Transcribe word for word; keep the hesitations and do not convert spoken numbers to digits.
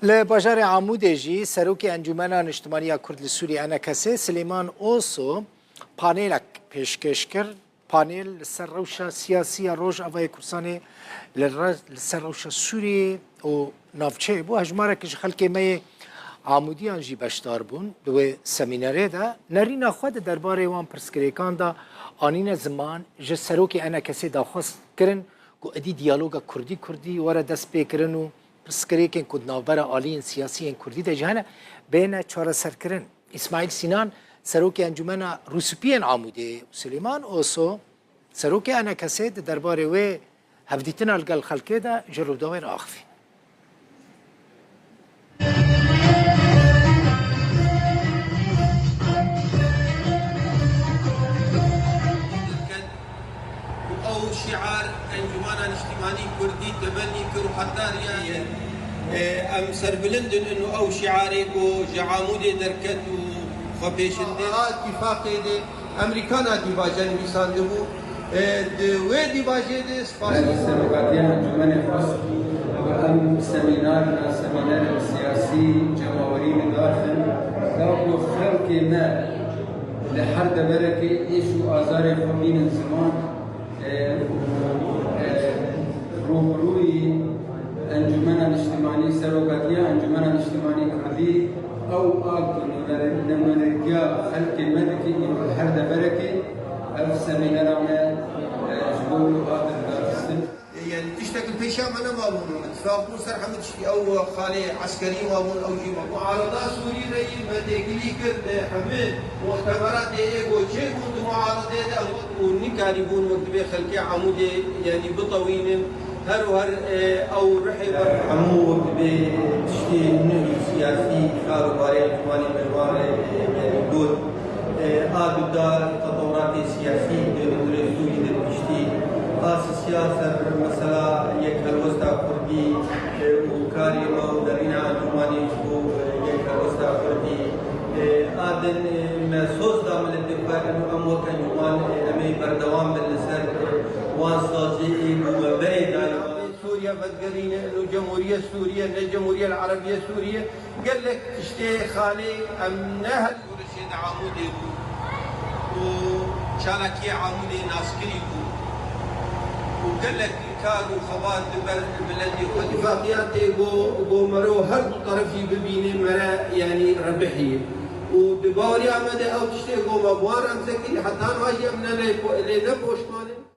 Li bajarê Amûdê jî Serokê Encûmena Niştimanî ya Kurd li Sûriyê, E N K S, Silêman Oso, panelek pêşkêş kir. Panel li ser rewşa siyasî ya Rojavayê Kurdistanê, li re-, li ser rewşa Sûriyê û navçeyê bû. Hejmarek ji xelkê me yê Amûdiyan jî beşdar bûn di wê semînerê de. Nerîna xwe di derbarê wan pirsgirêkan de anîne ziman, ji Serokê E N K S'ê daxwaz kirin ku êdî diyaloga Kurdî-Kurdî were destpêkirin û pirsgirêkên ku di navbera aliyên siyasî yên Kurdî de jî hene, bêne çareserkirin. Îsmaîl Sînan, Serokê Encûmena Rûspiyên Amûdê û Silêman Oso, Serokê E N K S'ê di derbarê wê hevdîtina li gel xelkê de ji Rûdawê re axivî. Û ew şiar Encûmena Niştimanî Kurdî tebennî kir û heta riya ye. E, em serbilind in û ew şiarê ku ji Amûdê derket û xwe pêşindê. A, îtîfaqê de Emerîkana dîvaje nivîsandibû. E, di wê dîvajê de spas. Serokatiya Encûmenê xwest ku em semînar na semînerên siyasî cemawerî nidar xin, da ku xelkê me li her deverekê êş û azarê xwe bînin ziman, e, e, rûbirûyî Encûmena Niştimanî, Serokatiya Encûmena Niştimanî Kurdî, ew a ku nûnerî-, nûnerîtiya xelkê me dike, îro li her deverekê ev semînera me, e, ji bo hat daxistin. Yani tiştek li pêşiya me nemabûn. Îtîfaq bûn ser hemû tiştî. Ew xalê eskerî mabûn, ew jî mabûn. Muarada Sûrî re yî me têkilî kir, e, hemî muhtemeratê ê ku çêbûn di muaradê de û nikarîbûn wek divê xelkê Amûdê, yani, bitewînin. Her û her, e, ew rihê ber. Hemû wek divê tiştê nû siyasî kar û barê Encûmanê Merwan re, e, yani, got. E, a guhdar tetewuratê siyasî di hundirê Sûrî de piştî asisiya ser mesela yek helwesta Kurdî, e, û karê me û derîna Encûmanê ji bo, e, yek helwesta Kurdî. E, a din, e, me soz da miletê xwe, û em wek encûman, e, em ê berdewam bin li ser, e, wan saziyê ê ku me berê dayî. Sûriye vedigerîne, û Cemhuriye Sûriye, ne Cemhuriye Erebiye Sûriye, gelek tiştê xalê em ne her Şûrişê di Amûdê bû û çalakiyê Amûdê naskirî bû û gelek kar û xebat li ber miletê xwe dike. Îtîfaqiyatê ku, ku mero her du terefî bibîne mere, yanî rebihî. Û di baweriya me de ew tiştê ku me bi wan re em sekirî, heta niha jî em ne lê po-, lê ne poşman in.